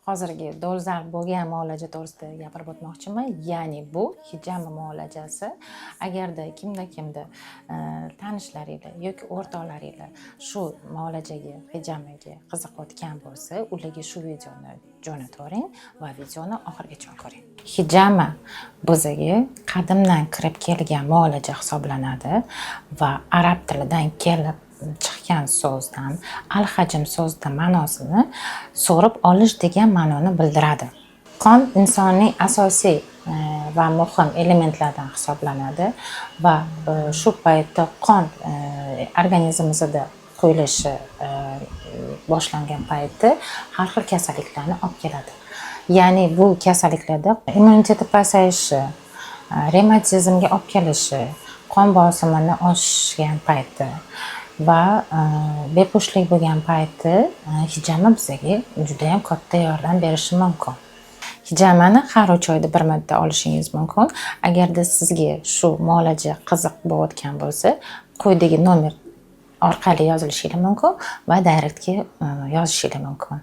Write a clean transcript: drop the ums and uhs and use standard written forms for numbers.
Hozirgi dolzarb bo'lgan muolaja to'g'risida gapirib o'tmoqchiman, ya'ni bu hijama muolajasi. Agarda kimda kimda tanishlaringlar yoki o'rtoqlaringlar shu muolajaga, hijamaga qiziqayotgan bo'lsa, ularga shu videoni jo'natavering va videoni oxirigacha ko'ring. Hijama bizaga qadimdan kirib kelgan muolaja hisoblanadi va arab tilidan kelib chiqqan so'zdan, al hajm so'zida ma'nosini so'rib olish degan ma'noni bildiradi. Qon insonning asosiy va muhim elementlaridan hisoblanadi va shu paytda qon organizmimizda quyilishi boshlangan paytda har xil kasalliklarni olib keladi. Ya'ni bu kasalliklarda immuniteti pasayishi, revmatizmga olib kelishi, qon bosimini oshgan payti va bepushtlik bo'lgan payti hijama bizga judayam katta yordam berishi mumkin. Hijamani har 3 oyda bir marta olishingiz mumkin. Agarda sizga shu muolaja qiziq bo'layotgan bo'lsa, quyidagi nomer orqali yozilishingiz mumkin va directga yozishingiz mumkin.